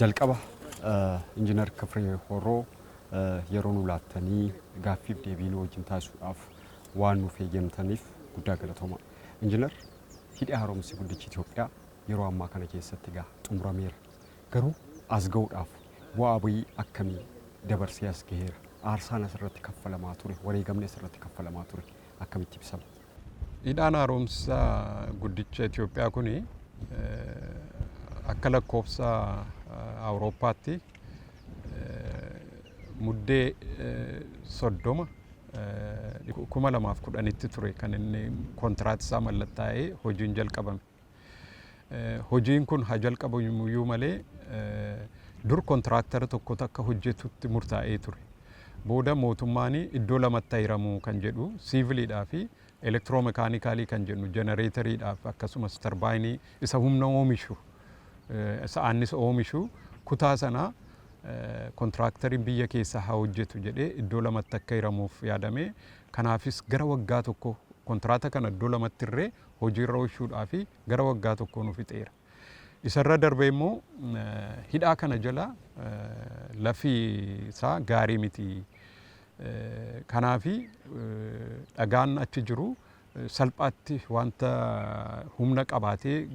Jalqaba, Injiinar Kiflee Horroo, yeroo nu laattanii gaaffiif deebii nu wajjin taasisuudhaaf waan nuuf eeyyamtaniif guddaa galatooma. Injiinar, hidhi haaromsi guddichi Itoophiyaa yeroo ammaa kana keessatti egaa xumurameera. Garuu as ga'uudhaaf bu'aa bayii akkamii dabarsee as gaheera? Aarsaan asirratti kaffalamaa ture, wareegamni asirratti kaffalamaa ture akkamitti ibsama? Hidhaan haaromsa guddicha Itoophiyaa kuni akka lakkoofsa Awurooppaatti Muddee 30, 2010tti ture kan inni kontiraat isaa mallattaa'ee hojiin jalqabame. Hojiin kun haa jalqabamuyyuu malee dur kontiraaktara tokkotu akka hojjetutti murtaa'ee ture. Booda mootummaan iddoo lamatti hiramuu kan jedhu, siiviliidhaa fi elektiroomekaanikaalii kan jennu, jenereeteriidhaaf akkasumas tarbaayinii isa humna oomishu, isa annisa oomishu, kutaa sana kontiraakteriin biyya keessaa haa hojjetu jedhee iddoo lamatti akka hiramuuf yaadame. Kanaafis gara waggaa tokko kontiraata kana iddoo lamatti irree hojiirra oolchuudhaa fi gara waggaa tokko nu fixeera. Isarra darbee immoo hidhaa kana jala lafi isaa gaarii miti. Kanaafi dhagaan achi jiru salphaatti wanta humna qabaatee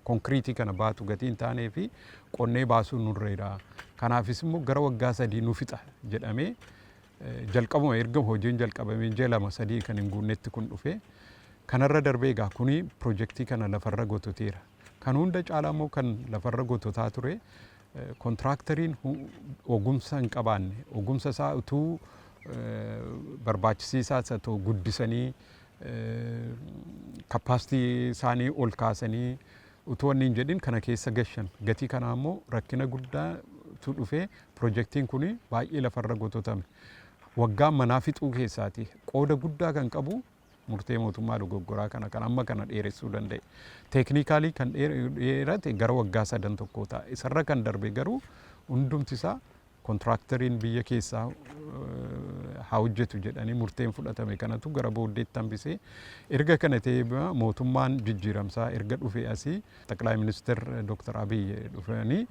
konkiriitii kana baatu gatii hin taanee fi qonnee baasuun nurreera. Kanaafis immoo gara waggaa 3 nu fixa jedhamee jalqabuma erga hojiin jalqabamee ji'a 2, 3 kan hin guunnetti kun dhufe. Kanarra darbee egaa kuni pirojektii kana lafarra gototeera. Kan hunda caalaa immoo kan lafarra gototaa ture kontiraakteriin ogumsa hin qabaanne, ogumsa isaa utuu barbaachisiisaas haa ta'u guddisanii capacity isaanii ol kaasanii utuu wanni hin jedhin kana keessa gashan. Gatii kanaa immoo rakkina guddaatu dhufee pirojektiin kun baay'ee lafarra gototame. Waggaa manaa fixuu keessaati qooda guddaa kan qabu murtee mootummaa dogoggoraa kana kan amma kana dheeressuu danda'e. Technically kan dheerate gara waggaa sadan tokko ta'a. Isarra kan darbe garuu hundumti isaa kontiraakteriin biyya keessaa haa hojjetu jedhanii murteen fudhatame kanatu gara booddeetti hambisee. Erga kana ta'ee mootummaan jijjiiramsaa erga dhufe asii Xaqilaa Ministeer Dr. Abiy dhufanii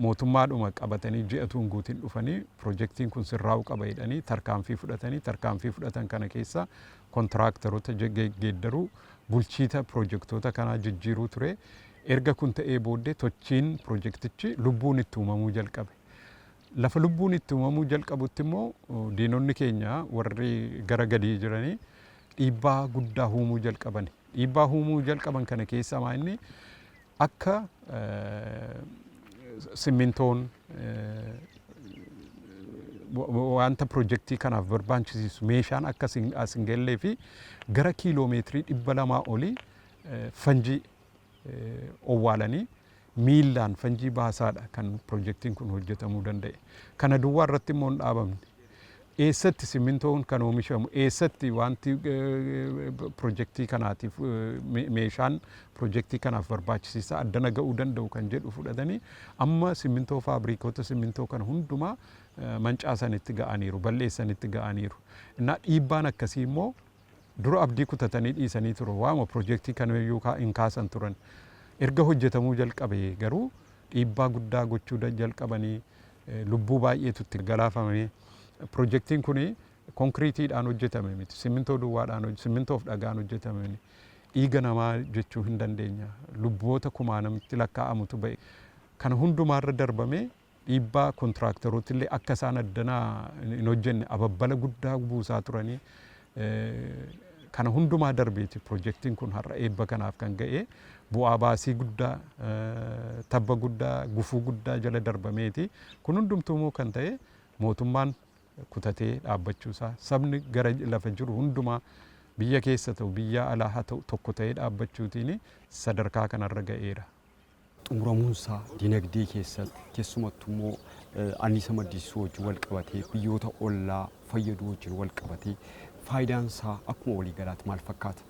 mootummaadhuma qabatanii ji'atu hin guutin dhufanii pirojektiin kun sirraa'uu qaba jedhanii tarkaanfii fudhatanii, tarkaanfii fudhatan kana keessa kontiraaktaroota geeddaruu, bulchiita pirojektoota kanaa jijjiiruu ture. Erga kun ta'ee booddee tochiin pirojektichi lubbuun itti uumamuu jalqabe. Lafa lubbuun itti uumamuu jalqabutti immoo diinonni keenya warri gara gadii jiranii dhiibbaa guddaa uumuu jalqaban. Dhiibbaa uumuu jalqaban kana keessaa maa inni akka simmintoon, wanta pirojektii kanaaf barbaachisiisu, meeshaan akka as hin gallee fi gara kiiloomeetirii 200 olii fanjii owwaalanii miillaan fanjii baasaadha kan pirojektiin kun hojjetamuu danda'e. Kana duwwaa irratti immoo hin dhaabamne. Eessatti simmintoon kan oomishamu, eessatti wanti pirojektii kanaatiif, meeshaan pirojektii kanaaf barbaachisiisaa addana ga'uu danda'u kan jedhu fudhatanii amma simmintoo, faabrikoota simmintoo kana hundumaa mancaasanitti ga'aniiru, balleessanitti ga'aniiru. Innaa dhiibbaan akkasii immoo dura abdii kutatanii dhiisanii turu. Waama pirojektii kamiyyuu hin kaasan turan. Erga hojjetamuu jalqabe garuu dhiibbaa guddaa gochuu jalqabanii lubbuu baay'eetu itti galaafame. Pirojektiin kun konkiriitiidhaan hojjetame miti. Simmintoo duwwaadhaan, simmintoof dhagaan hojjetame. Dhiiga namaa jechuu hin dandeenya. Lubboota kumaanamitti lakkaa'amutu ba'e. Kana hundumaarra darbamee dhiibbaa kontiraaktarooti illee akka isaan addanaa hin hojjenne ababbala guddaa buusaa turanii, kana hundumaa darbeeti pirojektiin kun har'a eebba kanaaf kan ga'e. Bu'aa baasii guddaa, tabba guddaa, gufuu guddaa jala darbameeti. Kun hundumtuu immoo kan ta'e mootummaan kutatee dhaabbachuusaa, sabni gara lafa jiru hundumaa, biyya keessa ta'u biyya alaa haa ta'u, tokko ta'ee dhaabbachuutiin sadarkaa kanarra ga'eera. Xumuramuunsaa dinagdee keessatti, keessumattuu immoo anniisa maddisiisuu wajjin wal qabatee, biyyoota ollaa fayyaduu wajjin wal qabatee faayidaan isaa akkuma waliigalaatti maal fakkaata?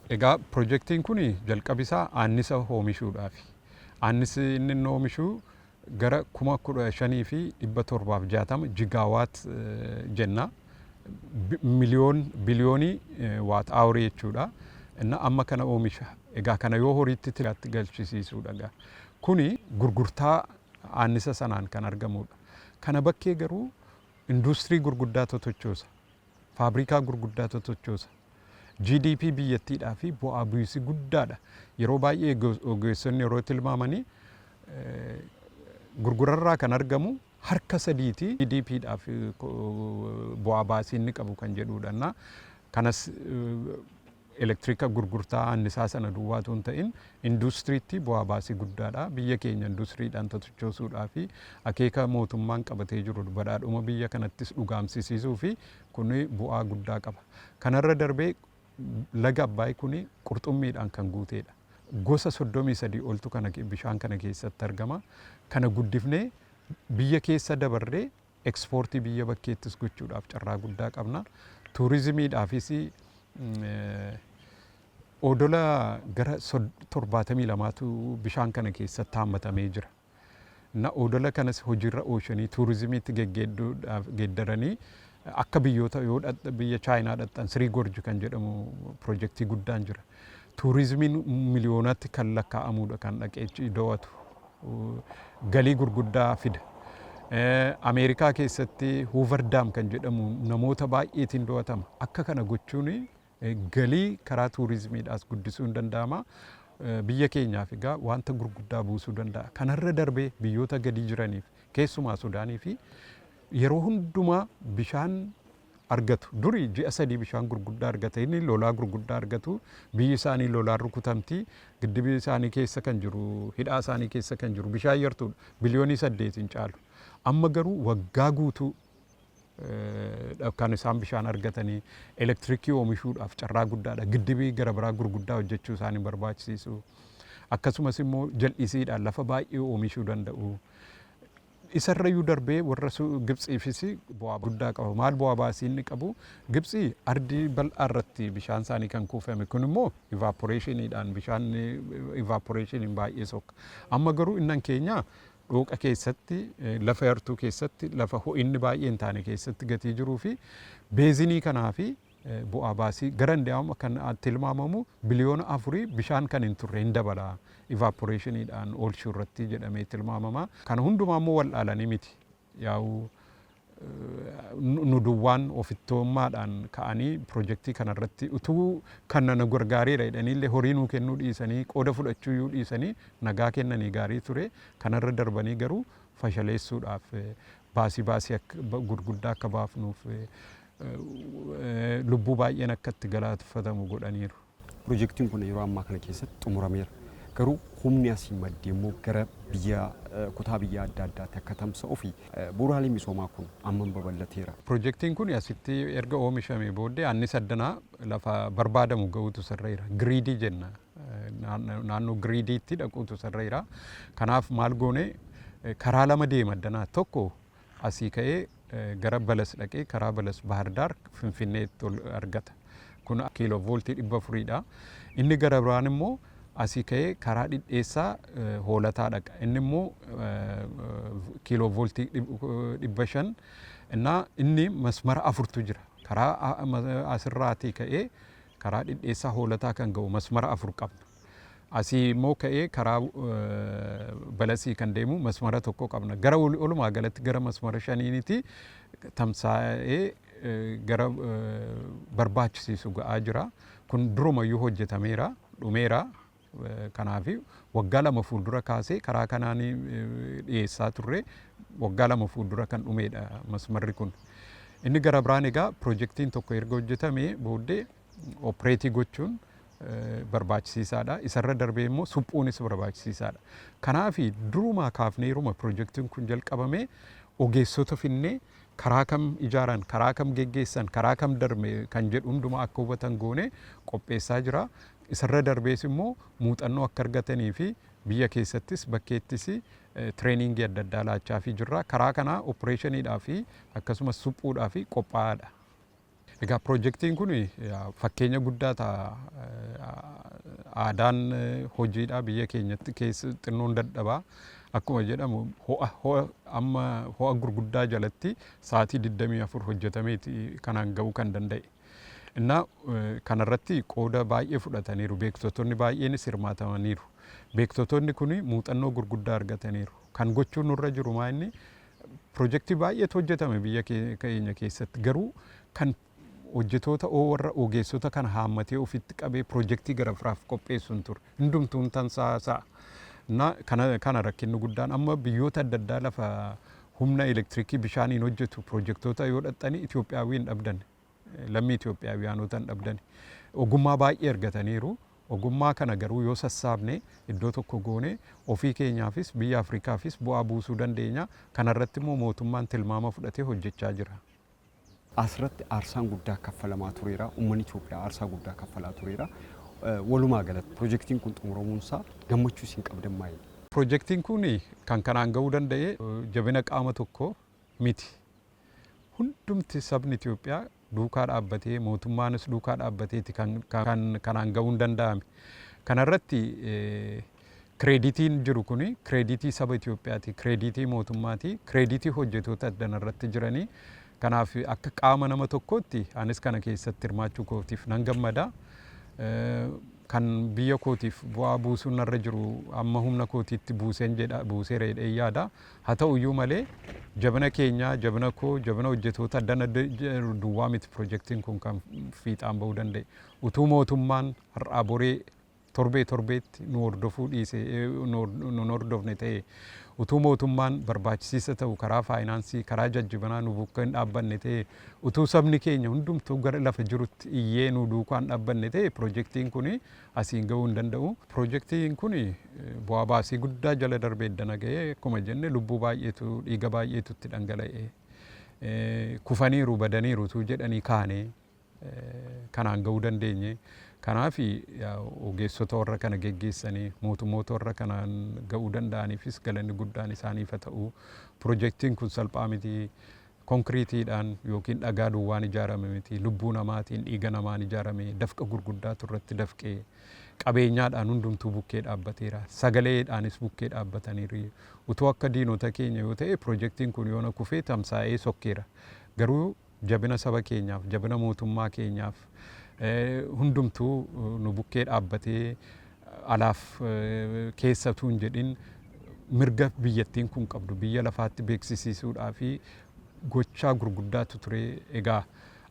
Egaa pirojektiin kun jalqabisaa annisa oomishuudhaafi. Annisi inni inni oomishu gara 15,760 gigawatt jenna. Miliyoon biliyoonii watt hourii jechuudha. Inna amma kana oomisha. Egaa kana yoo horiitti galchisiisuudha egaa. Kuni gurgurtaa annisa sanaan kan argamudha. Kana bakkee garuu industirii gurguddaa totochoosa. Faabrikaa gurguddaa totochoosa. GDP biyyattiidhaa fi bu'aa buusii guddaadha. Yeroo baay'ee ogeessonni yeroo tilmaamanii gurgurarraa kan argamu harka sadiiti GDPdhaaf bu'aa baasii inni qabu kan jedhudha. Kanas elektirika gurgurtaa annisaa sana duwwaatu hin ta'in industiriitti bu'aa baasii guddaadha. Biyya keenya industiriidhaan totochoosuudhaa fi akeeka mootummaan qabatee jiru badhaadhuma biyya kanattis dhugaamsisiisuu fi kuni bu'aa guddaa qaba. Kanarra darbee laga Abbaay kuni qurxummiidhaan kan guuteedha. Gosa 33 oltu kana bishaan kana keessatti argama. Kana guddifnee biyya keessa dabarree ekspoortii biyya bakkeettis gochuudhaaf carraa guddaa qabna. Tuurizimiidhaafis odola gara 72tu bishaan kana keessatti haammatamee jira. Na odola kanas hojiirra oolchanii tuurizimiitti geggeedduudhaaf geeddaranii akka biyyoota yoo biyya Chaayinaa dhaqxan Three Gorge kan jedhamu pirojektii guddaan jira. Tuurizimiin miliyoonatti kan lakkaa'amudha kan dhaqee dawwatu. Galii gurguddaa fida. Ameerikaa keessatti Hoover Dam kan jedhamu namoota baay'eetiin dawwatama. Akka kana gochuun galii karaa tuurizimiidhaas guddisuu hin danda'ama. Biyya keenyaaf egaa wanta gurguddaa buusuu danda'a. Kanarra darbee biyyoota gadi jiraniif, keessumaa Sudaanii fi yeroo hundumaa bishaan argatu. Duri ji'a 3 bishaan gurguddaa argata. Inni lolaa gurguddaa argatu. Biyyi isaanii lolaan rukutamti. Giddibii isaanii keessa kan jiru, hidhaa isaanii keessa kan jiru bishaan yartuudha. Biliyoonii 8 hin caalu. Amma garuu waggaa guutuu kan isaan bishaan argatanii elektirikii oomishuudhaaf carraa guddaadha. Giddibii gara biraa gurguddaa hojjechuu isaanii barbaachisiisu. Akkasumas immoo jal'isiidhaan lafa baay'ee oomishuu danda'u. Isarrayyuu darbee warra Gibxiifis bu'aa guddaa qaba. Maal bu'aa baasii inni qabu? Gibxii ardii bal'aa irratti bishaan isaanii kan kuufame, kun immoo evaporationiidhaan, bishaan evaporationiin baay'ee sokka. Amma garuu innan keenya dhooqa keessatti, lafa yartuu keessatti, lafa ho'inni baay'ee hin taane keessatti gatii jiruu fi basinii kanaa fi bu'aa baasii gara indiyaama kan tilmaamamu biliyoona 4 bishaan kan hin turre hin dabala evaporationiidhaan oolchuu irratti jedhamee tilmaamama. Kana hundumaa immoo wal'aalanii miti. Yaa'u nu duwwaan ofittummaadhaan ka'anii pirojektii kanarratti utuu kan na gargaareera jedhanii illee horii nuu kennuu dhiisanii, qooda fudhachuu iyyuu dhiisanii nagaa kennanii gaarii ture. Kanarra darbanii garuu fashaleessuudhaaf baasii gurguddaa akka baafnuuf, lubbuu baay'een akka itti galaafatamu godhaniiru. Pirojektiin kun yeroo ammaa kana keessatti xumurameera. Garuu humni asii maddee immoo gara biyya kutaa biyya adda addaatti akka tamsa'uu fi bu'uuraaleen misoomaa kun hammam babal'ateera? Pirojektiin kun asitti erga oomishamee booddee annis addanaa lafa barbaadamu ga'uutu sirreera. Gridii jenna. Naannoo gridiitti dhaquutu sirreera. Kanaaf maal goone? Karaa lama deema addanaa. Tokko asii ka'ee gara Balas dhaqee karaa Balas Bahardaar Finfinneetti ol argata. Kun kiiloo vooltii 400dha. Inni gara biraan immoo asii ka'ee karaa Dhidheessaa Hoolataa dhaqa. Inni immoo kiiloo vooltii 500. Innaa inni masmara afurtu jira. Karaa asirraatii ka'ee karaa Dhidheessaa Hoolataa kan ga'u masmara afur qabna. Asii immoo ka'ee karaa Balasii kan deemu masmara tokko qabna. Gara walumaa galatti gara masmara shaniiniti tamsaa'ee gara barbaachisiisu ga'aa jira. Kun durumayyuu hojjetameera, dhumeera. Kanaaf waggaa 2 fuuldura kaasee karaa kanaan dhiyeessaa turre, waggaa 2 fuuldura kan dhumeedha masmarri kun. Inni gara biraan egaa pirojektiin tokko erga hojjetamee booddee operate gochuun barbaachisiisaadha. Isarra darbee immoo suphuunis barbaachisiisaadha. Kanaaf durumaa kaafnee yeruma pirojektiin kun jalqabame ogeessota finnee karaa kam ijaaran, karaa kam geggeessan, karaa kam darbe kan jedhu hundumaa akka hubatan goone qopheessaa jira. Isarra darbees immoo muuxannoo akka argatanii fi biyya keessattis bakkeettis trainingii adda addaa laachaa fi jirra. Karaa kanaa operationiidhaa fi akkasumas suphuudhaa fi qophaa'aadha. Egaa pirojektiin kun fakkeenya guddaa ta'a. Aadaan hojiidhaa biyya keenyatti keessa xinnoon dadhabaa. Akkuma jedhamu ho'a ho'a amma ho'a gurguddaa jalatti sa'aatii 24 hojjetameeti kanaan ga'uu kan danda'e. Innaa kanarratti qooda baay'ee fudhataniiru. Beektotonni baay'eenis hirmaatamaniiru. Beektotonni kun muuxannoo gurguddaa argataniiru. Kan gochuun nurra jiru maa inni pirojektii baay'eetu hojjetame biyya keenya keessatti, garuu kan hojjetoota warra ogeessota kana haammatee ofitti qabee pirojektii gara biraaf qopheessu hin turre. Hundumtuun tansaasa'a. Na kana rakkinni guddaan amma biyyoota adda addaa lafa humna elektirikii bishaaniin hojjetu pirojektoota yoo dhaxxanii Itoophiyaawii hin dhabdan. Lammii Itoophiyaawiyanoota hin dhabdan. Ogummaa baay'ee argataniiru. Ogummaa kana garuu yoo sassaabne, iddoo tokko goone, ofii keenyaafis biyya Afrikaafis bu'aa buusuu dandeenya. Kanarratti immoo mootummaan tilmaama fudhatee hojjechaa jira. Asirratti aarsaan guddaa kaffalamaa tureera. Uummanni Itoophiyaa aarsaa guddaa kaffalaa tureera. Walumaa galatti pirojektiin kun xumuramuun isaa gammachuu isin qabdan maali? Pirojektiin kun kan kanaan ga'uu danda'e jabina qaama tokko miti. Hundumti sabni Itoophiyaa duukaa dhaabbatee, mootummaanis duukaa dhaabbateeti kan kanaan ga'uu hin danda'ame. Kanarratti credit iin jiru kun credit saba Itoophiyaati, credit mootummaati, credit hojjetoota addanarratti jiranii. Kanaaf akka qaama nama tokkootti anis kana keessatti hirmaachuu kootiif nan gammada. Kan biyya kootiif bu'aa buusuun narra jiru amma humna kootiitti buuseen jedha, buuseera jedhee yaada. Haa ta'u iyyuu malee jabina keenya, jabina koo, jabina hojjetoota addana duwwaa miti pirojektiin kun kan fiixaan ba'uu danda'e. Utuu mootummaan har'aa boree torbee torbeetti nu hordofuu dhiise, nu hordofne ta'e, utuu mootummaan barbaachisiisa ta'u karaa faayinaansii, karaa jajjabinaa nu bukkee hin dhaabbanne ta'e, utuu sabni keenya hundumtuu gara lafa jirutti iyyee nu duukaa hin dhaabbanne ta'e, pirojektiin kun asiin ga'uu hin danda'u. Pirojektiin kun bu'aa baasii guddaa jala darbee iddana ga'ee, akkuma jenne lubbuu baay'eetu, dhiiga baay'eetu itti dhangala'e. Kufaniiru, badaniiru utuu jedhanii kaanee kanaan ga'uu dandeenye. Kanaaf ogeessota warra kana geggeessanii mootummoota warra kanaan ga'uu danda'aniifis galanni guddaan isaaniif haa ta'u. Pirojektiin kun salphaa miti. Konkiriitiidhaan yookiin dhagaa duwwaan ijaarame miti. Lubbuu namaatiin, dhiiga namaan ijaarame, dafqa gurguddaatu irratti dafqee, qabeenyaadhaan hundumtuu bukkee dhaabbateera. Sagaleedhaanis bukkee dhaabbataniiru. Utuu akka diinota keenya yoo ta'e, pirojektiin kun yoona kufee tamsaa'ee sokkeera. Garuu jabina saba keenyaaf, jabina mootummaa keenyaaf, hundumtuu nu bukkee dhaabbatee, alaaf keessattuu hin jedhin, mirga biyyattiin kun qabdu biyya lafaatti beeksisiisuudhaa fi gochaa gurguddaatu ture. Egaa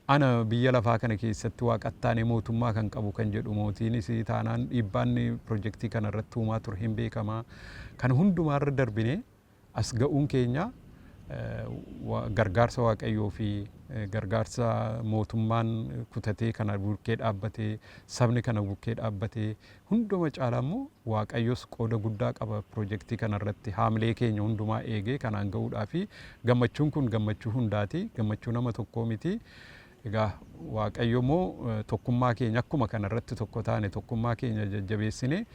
ana biyya lafaa kana keessatti waaqattaanee mootummaa kan qabu kan jedhu mootiinis taanaan dhiibbaan pirojektii kana irratti uumaa ture hin beekamaa. Kan hundumaarra darbinee as ga'uun keenya gargaarsa Waaqayyoo fi gargaarsa mootummaan kutatee kana bukkee dhaabbatee, sabni kana bukkee dhaabbatee, hunduma caalaa immoo Waaqayyos qooda guddaa qaba pirojektii kana irratti haamilee keenya hundumaa eegee kanaan ga'uudhaa fi gammachuun kun gammachuu hundaati, gammachuu nama tokkoo miti. Egaa Waaqayyo immoo tokkummaa keenya, akkuma kana irratti tokko taane, tokkummaa keenya jajjabeessine,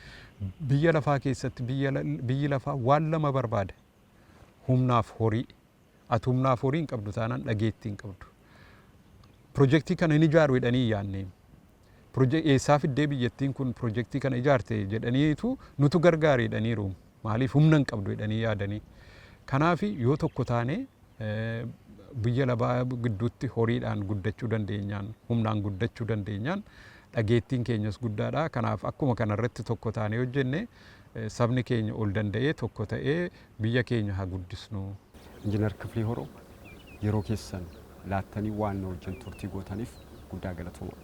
biyya lafaa keessatti biyyi lafaa waan lama barbaada: humnaaf horii. Ati humnaaf horii hin qabdu taanaan dhageettii hin qabdu. Pirojektii kana hin ijaaru jedhanii hin yaadne. Eessaa fiddee biyyattiin kun pirojektii kana ijaarte jedhaniitu nutu gargaare jedhaniiru. Maaliif? Humna hin qabdu jedhanii yaadanii. Kanaaf yoo tokko taane, biyya lafaa gidduutti horiidhaan guddachuu dandeenyaan, humnaan guddachuu dandeenyaan, dhageettiin keenyas guddaadha. Kanaaf akkuma kanarratti tokko taanee hojjenne, sabni keenya ol danda'ee tokko ta'ee biyya keenya haa guddisnu. Injiinar Kifilee Horoo, yeroo keessan laattanii waan na wajjin turtii gootaniif guddaa galatooma.